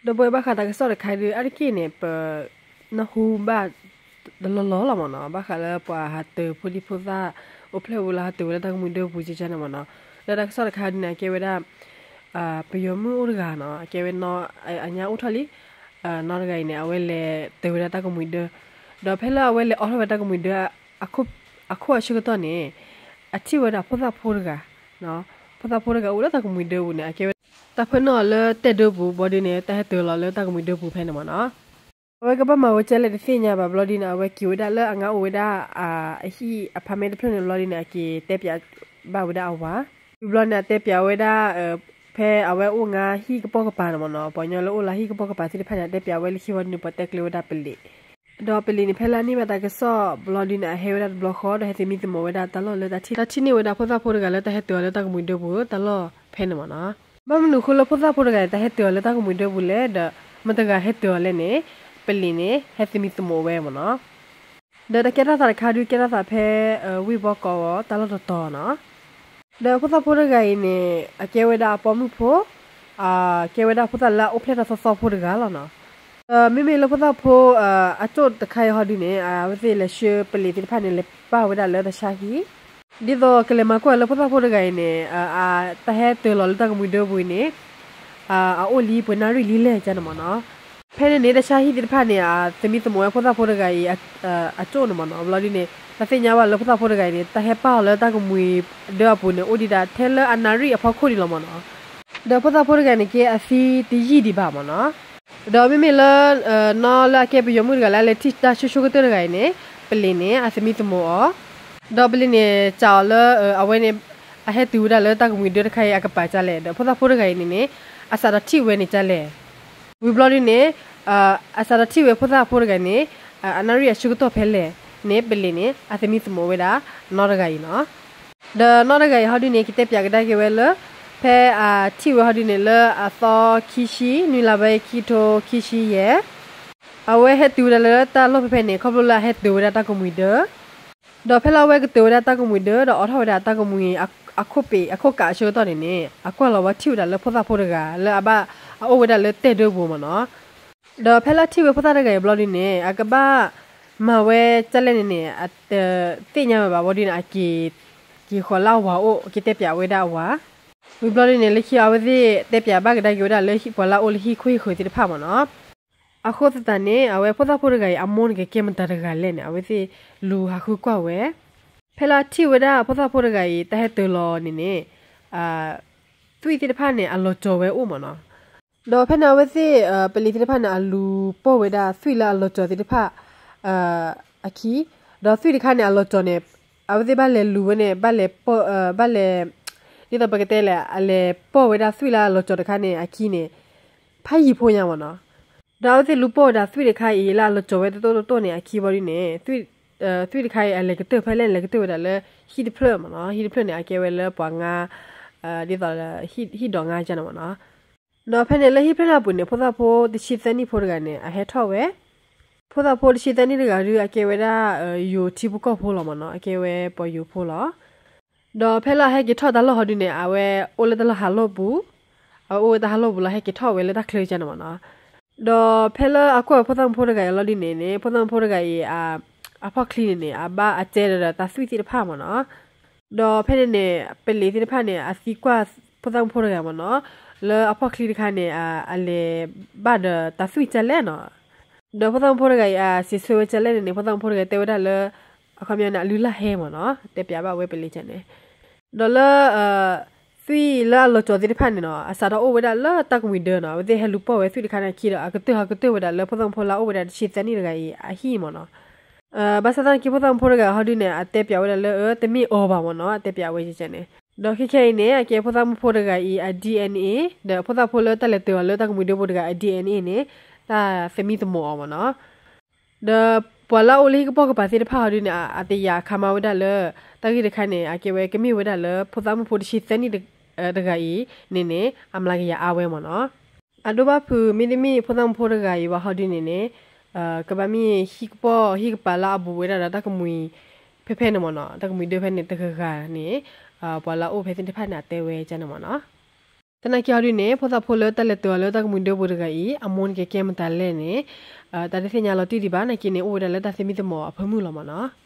ဒီပုၢ်ဝဲၢ်ဘၣ်ဃးတၢ်ကစီၣ်တခါဒုး အါတက့ၢ်န့ၣ် ပနၢ်ဟူဘၣ်တလီၢ်လီၢ်လီၤမ့ၢ်နီၤ, ဘၣ်ဃးလၢပှၤဟးတၢၤဖိဒံဖိသၣ် အိၣ်ဖျဲၣ်ဝဲလၢဟးတၢၤဝဲလၢတၢ်ကမှံၤဒၢပူၤကကန့ၣ်မ့ၢ်နီၤ. ဒီးတၢ်ကစီၣ်တခါဒုးန့ၣ် အကဲဝဲဒၣ် ပယီၤမုၣ်အိၣ်တဂၤနီၤ, အကဲဝဲနီၢ် အညါအိၣ်ထီၣ်လံ, နီၢ်တဂၤအံၤန့ၣ် အဝဲလဲၤတၢၤဝဲဒၣ်တၢ်ကမှံၤဒၢ, ဒီးဖဲလၢအဝဲလဲၤအိးထီၣ်ဝဲတၢ်ကမှံၤဒၢ အခိၣ်အဆၢကတီၢ်န့ၣ် အထံၣ်ဝဲဒၣ်ဖိသၣ်ဖိတဂၤ, ဖိသၣ်ဖိတဂၤအိၣ်လၢတၢ်ကမှံၤဒၢပူၤန့ၣ် အကဲဝဲ တၢ်ဖၢနီၣ်အီၤလၢတဲဒၢပူၤဘျီဒုးန့ၣ် တၢ်ဟဲတၢၤလီၤလၢတၢ်ကမှံၤဒၢပူၤဖဲန့ၣ်မ့ၢ်နီၤ. အဝဲကဘၣ်မၤဝဲကဲလဲၣ်တသ့ၣ်ညါဘၣ်ဘျီဒုးန့ၣ် အဝဲက့ၤဝဲဒၣ်လၢအငါအိၣ်ဝဲဒၣ် အဟံၣ်အဖါမဲတဖျၢၣ်န့ၣ်ဘျီဒုးန့ၣ် အက့ၤတဲပၠးဘၣ်ဝဲဒၣ်အဝၤ, ဝံၤဘျီန့ၣ် အတဲပၠးဝဲဒၣ် ဖဲအဝဲအိၣ်ငါဟံၣ်ကပိာ်ကပၤန့ၣ်မ့ၢ်နီၤ, ပှၤကညီလၢအိၣ်လၢဟံၣ်ကပိာ်ကပၤသ့ၣ်တဖၣ်န့ၣ် အတဲပၠးဝဲလၢခံဝံၤဒုးန့ၣ် ပှၤတဲကျဲဝဲဒၣ်ပလံး ဒီးပလံးန့ၣ် ဖဲလၢအန့ၢ်ဘၣ်တၢ်ကစီၣ်ဘျီဒုးန့ၣ် အဟဲဝဲဒၣ်တဘျီဃီ ဒီးဟဲသမံသမိးဝဲဒၣ်တၢ်လီၢ်လၢတၢ်ထံၣ် တၢ်ထံၣ်န့ၢ်ဝဲဒၣ်ဖိသၣ်ဖိတဂၤလၢတၢ်ဟဲတၢၤအီၤလၢတၢ်ကမှံၤဒၢပူၤတၢ်လီၢ်ဖဲန့ၣ်မ့ၢ်နီၤ. ဘၣ်မနုၤဃိလၢဖိသၣ်ဖိတဂၤန့ၣ် တၢ်ဟဲတၢၤအီၤလၢတၢ်ကမှံၤဒၢပူၤလဲၣ် ဒီးမတၤတဂၤဟဲတၢၤအီၤလဲၣ်န့ၣ် ပလံးန့ၣ် ဟဲသမံသမိးဝဲမ့ၢ်နီၤ. ဒီးတၢ်ကဲထီၣ်သးတခါဒုးကဲထီၣ်သးဖဲ ဝ့ၢ်ဘီကီးအတၢ်လီၢ်တတီၤနီၤ. ဒီးဖိသၣ်ဖိတဂၤအံၤန့ၣ် အကဲဝဲဒၣ်အပိာ်မုၣ်ဖိ, ကဲဝဲဒၣ်ဖိသၣ်လၢအအိၣ်ဖျဲၣ်ထီၣ်သီသီဖိတဂၤလီၤနီၤ. ဒီးမ့မ့ၢ်လၢဖိသၣ်ဖိ အကၠိၣ်တခါအံၤဟီဒုးန့ၣ် အဝဲသ့ၣ်လဲၤဆှၢပလံးသ့ၣ်တဖၣ်န့ၣ် လဲၤပာ်ဝဲဒၣ်လၢတၢ်ဆါဟံၣ်, ဒ်သိးကလဲၤမၤကွၢ်လၢဖိသၣ်ဖိတဂၤအံၤန့ၣ် တၢ်ဟဲတၢၤလီၤလၢတၢ်ကမှံၤဒၢပူၤအံၤန့ၣ် အအိၣ်လံပှဲၤနၣ်ရံၣ်လံလဲၣ်ကန့ၣ်မ့ၢ်နီၤ. ဖဲန့ၣ်န့ၣ် တၢ်ဆါဟံၣ်သ့ၣ်တဖၣ်န့ၣ် အသမံသမိးဝဲဖိသၣ်ဖိတဂၤအံၤ အကၠိၣ်န့ၣ်မ့ၢ်နီၤ. ဘျီဒုးန့ၣ် တၢ်သ့ၣ်ညါဘၣ်လၢဖိသၣ်ဖိတဂၤအံၤန့ၣ် တၢ်ဟဲပာ်အီၤလၢတၢ်ကမှံၤဒၢအပူၤန့ၣ် အိၣ်ဒံးဒၣ်ထဲလၢအနၣ်ရံၣ်အဖီခိၣ်ဒံးလီၤမ့ၢ်နီၤ. ဒီးဖိသၣ်ဖိတဂၤန့ၣ်က့ အသံတယံာ်ဒံးဘၣ်မ့ၢ်နီၤ. ဒီးမ့မ့ၢ်လၢ နီၢ်လၢအကဲပယီၤမုၣ်တဂၤလၢအလဲၤထံၣ်တၢ်ဆိဆိကတၢၢ်တဂၤအံၤန့ၣ် ပလံးန့ၣ် အသမံသမိးအီၤ, ဒီးပလံးန့ၣ် စံးအီၤလၢ အဝဲန့ၣ် အဟဲတုၤဝဲဒၣ်လၢတၢ်ကမှံၤဒၢတခါအံၤအကပၤကလဲၣ်, ဒီးဖိသၣ်ဖိတဂၤအံၤန့ၣ်န့ၣ် အစးထီၣ်ထံၣ်ဝဲန့ၣ်ကလဲၣ်. ဝံၤဘျီဒုးန့ၣ် အစးထီၣ်ထံၣ်ဝဲဖိသၣ်ဖိတဂၤန့ၣ် အနၣ်ရံၣ်အဆၢကတီၢ်ဖဲလဲၣ်န့ၣ် ပလံးန့ၣ် အသမံသမိးဝဲဒၣ်နီၢ်တဂၤအံၤနီၤ. ဒီးနီၢ်တဂၤအံၤဟီဒုးန့ၣ် ကတဲပၠးကဒါက့ၤဝဲလၢ ဖဲအထံၣ်ဝဲဟီဒုးန့ၣ် လၢအသီခံဆံ နွံလါဘၣ်ခံထိခံဆံယဲၢ် အဝဲဟဲတုၤဝဲဒၣ်လၢတၢ်လီၢ်ဖဲဖဲန့ၣ် ခီဖျိလၢအဟဲတုၤဝဲဒၣ်တၢ်ကမှံၤဒၢ ဒီးဖဲလၢအဝဲကတုၤဝဲဒၣ်တၢ်ကမှံၤဒၢ ဒီးအိးထီၣ်ဝဲဒၣ်တၢ်ကမှံၤ အခိၣ်ပ့ၤအခိၣ်ကးအဆၢကတီၢ်န့ၣ်န့ၣ် အကွၢ်လီၤဝဲထံၣ်ဝဲဒၣ်လၢဖိသၣ်ဖိတဂၤ လၢအဘၣ်အအိၣ်ဝဲဒၣ်လၢတဲဒၢပူၤမ့ၢ်နီၤ. ဒီးဖဲလၢအထံၣ်ဝဲဖိသၣ်တဂၤအံၤဘျီဒုးန့ၣ် အကဘၣ်မၤဝဲကလဲၣ်န့ၣ်န့ၣ် အတသ့ၣ်ညါဝဲဘၣ်ဘျီဒုးန့ၣ် အက့ၤ က့ၤဃီၤလၢအဝၤအိၣ် က့ၤတဲပၠးဝဲဒၣ်အဝၤ ဝံၤဘျီဒုးန့ၣ် လၢခံအဝဲသ့ၣ်တဲပၠးဘၣ်ကဒါက့ၤဝဲဒၣ်လၢပှၤလၢအအိၣ်လၢဟံၣ်ခိၣ်ဟံၣ်ဃၢၤသ့ၣ်တဖၣ်မ့ၢ်နီၤ. အဃိသတးန့ၣ် အဝဲဖိသၣ်ဖိတဂၤအံၤ အမိၢ်န့ၣ်ကကဲမတၤတဂၤလဲၣ်န့ၣ် အဝဲသ့ၣ်လူၤဟးဃုကွၢ်ဝဲ. ဖဲလၢအထံၣ်ဝဲဒၣ်ဖိသၣ်ဖိတဂၤအံၤ တၢ်ဟဲတၢၤလီၤန့ၣ်န့ၣ် သွံၣ်သ့ၣ်တဖၣ်န့ၣ် အလီၤကၠီၤဝဲအိၣ်မ့ၢ်နီၤ. ဒီးဖဲန့ၣ်အဝဲသ့ၣ် ပလံၤသ့ၣ်တဖၣ်န့ၣ် အလူၤပိာ်ဝဲဒၣ်သွံၣ်လၢအလီၤကၠီၤသ့ၣ်တဖၣ် အခံ, ဒီးသွံၣ်တခါန့ၣ် အလီၤကၠီၤန့ၣ် အဝဲသ့ၣ်ဘၣ်လဲၤလူၤဝဲန့ၣ် ဘၣ်လဲၤပိာ် ဘၣ်လဲၤ ဒ်သိးပကတဲလဲၣ် အလဲၤပိာ်ဝဲဒၣ်သွံၣ်လၢအလီၤကၠီၤတခါန့ၣ် အခံန့ၣ် ဖးယံၤဖိညါမ့ၢ်နီၤ. ဒီးအဝဲသ့ၣ်လူၤပိာ်ဝဲဒၣ်သွံၣ်တခါအံၤ လၢအလီၤကၠီၤဝဲတတိၢ်တတိၢ်န့ၣ် အခံဘျီဒုးန့ၣ် သွံၣ်တခါအံၤ အလဲၤကတၢၢ်ဖဲလဲၣ် လဲၤကတၢၢ်ဝဲဒၣ်လၢဟံၣ်တဖျၢၣ်မ့ၢ်နီၤ. ဟံၣ်တဖျၢၣ်န့ၣ် အကဲဝဲလၢပှၤငါ ဒ်သိး ဟံၣ်ဒီးငါကန့ၣ်မ့ၢ်နီၤ. ဒီးဖဲန့ၣ်လၢဟံၣ်ဖျၢၣ်န့ၣ်အပူၤန့ၣ် ဖိသၣ်ဖိတဆံသၢနံၣ်ဖိတဂၤန့ၣ် အဟဲထီၣ်ဝဲ. ဖိသၣ်ဖိတဆံသၢနံၣ်တဂၤဒုး အကဲဝဲဒၣ် ယိၤထံဖိကီၢ်ဖိလီၤမ့ၢ်နီၤ, အကဲဝဲပှၤယိၤဖိလီၤ. ဒီးဖဲလၢအဟဲက့ၤထီၣ်တၢ်လီၢ်ဟီဒုးန့ၣ် အဝဲအိၣ်လၢတၢ်လီၢ်ဟးလီၢ်ပူၤ, အဝဲအိၣ်ဝဲတၢ်ဟးလီၢ်ပူၤလၢဟဲက့ၤထီၣ်ဝဲလၢတၢ်ချၢကန့ၣ်မ့ၢ်နီၤ. ဒီးဖဲလၢအကွၢ်ဝဲဖိသၣ်မုၣ်ဖိတဂၤအံၤလီၤဒုးန့ၣ်န့ၣ် ဖိသၣ်မုၣ်ဖိတဂၤအံၤ အဖီၣ်ချံန့ၣ်န့ၣ် အဘၣ်အစဲဒီးတၢ်သွံၣ်သ့ၣ်တဖၣ်မ့ၢ်နီၤ. ဒီးဖဲန့ၣ်န့ၣ် ပလံၤသ့ၣ်တဖၣ်န့ၣ် အသံကွၢ်ဖိသၣ်မုၣ်ဖိတဂၤမ့ၢ်နီၤ, လၢအဖီၣ်ချံတခါန့ၣ် အလဲၤဘၣ်ဒီးတၢ်သွံၣ်ကလဲၣ်နီၤ. ဒီးဖိသၣ်မုၣ်ဖိတဂၤအံၤ အစံးဆၢဝဲကလဲၣ်န့ၣ်န့ၣ် ဖိသၣ်မုၣ်ဖိတဂၤတဲဝဲဒၣ်လၢ အခီပညီန့ၣ် အလုၢ်လၢ်ဟဲမ့ၢ်နီၤ, တဲပျးဘၣ်ဝဲပလံၤကန့ၣ်. ဒီးလၢ သွံၣ်လၢအလီၤကၠီၤသ့ၣ်တဖၣ်န့ၣ်နီၤ အစးထီၣ်အိၣ်ဝဲဒၣ်လၢတၢ်ကမှံၤဒၢနီၤ, အဝဲသ့ၣ်ဟဲလူၤပိာ်ဝဲသွံၣ်တခါန့ၣ်အခံဒီး အကတၢၢ်ဟးကတၢၢ်ဝဲဒၣ်လၢဖိသၣ်မုၣ်ဖိလၢအအိၣ်ဝဲဒၣ်တဆံသၢနံၣ်တဂၤအံၤအဟံၣ်မ့ၢ်နီၤ. ဘၣ်ဆၣ်သနာ်က့ ဖိသၣ်မုၣ်ဖိတဂၤဟီဒုးန့ၣ် အတဲပျးဝဲဒၣ်လၢ တမ့ၢ်အီၤဘၣ်မ့ၢ်နီၤ, အတဲပျးဝဲကန့ၣ်. ဒီးခဲခဲအံၤန့ၣ် အကဲဖိသၣ်မုၣ်ဖိတဂၤအံၤအ DNA ဒီးဖိသၣ်ဖိလၢတၢ်လဲၤတၢၤအီၤလၢတၢ်ကမှံၤဒၢပူၤတဂၤအ DNA န့ၣ် တၢ်သမံသမိးအီၤမ့ၢ်နီၤ. ဒီးပှၤလၢအအိၣ်လၢဟံၣ်ကပိာ်ကပၤသ့ၣ်တဖၣ်ဟီဒုးန့ၣ် အတယာ်ခါမါဝဲဒၣ်လၢ တၢ်ဂ့ၢ်တခါန့ၣ် အကဲဝဲကမ့ၢ်ဝဲဒၣ်လၢ ဖိသၣ်မုၣ်ဖိတဆံသၢနံၣ်တဂၤအံၤန့ၣ်န့ၣ် အမျးကယၤအါဝဲမ့ၢ်နီၤ. အဒိဘၣ်ဖုး မ့တမ့ၢ်ဖိသၣ်မုၣ်ဖိတဂၤအံၤဘၣ်ဟီဒုးန့ၣ်န့ၣ် ကဘၣ်မ့ၢ်ဟံၣ်ကပိာ်ဟံၣ်ကပၤလၢအဘူးဝဲဒၣ်ဒီးတၢ်ကမှံၤဖဲဖဲန့ၣ်မ့ၢ်နီၤ, တၢ်ကမှံၤဒၢဖဲန့ၣ်တဂၤဂၤန့ၣ် ပှၤလၢအအိၣ်ဖဲသ့ၣ်တဖၣ်န့ၣ် အတဲဝဲကန့ၣ်မ့ၢ်နီၤ. သနာ်က့အီၤဒုန့ၣ် ဖိသၣ်ဖိလၢတၢ်လဲၤတုၤအီၤလၢတၢ်ကမှံၤဒၢပူၤတဂၤအံၤ အမိၢ်န့ၣ်ကကဲမတၤလဲၣ်န့ၣ် တၢ်တသ့ၣ်ညါလီၤတံၢ်ဒံးဘၣ် နာ်က့န့ၣ် အိၣ်ဝဲဒၣ်လၢတၢ်သမံသမိးအဖၢမုၢ်လီၤမၢ်နီၤ.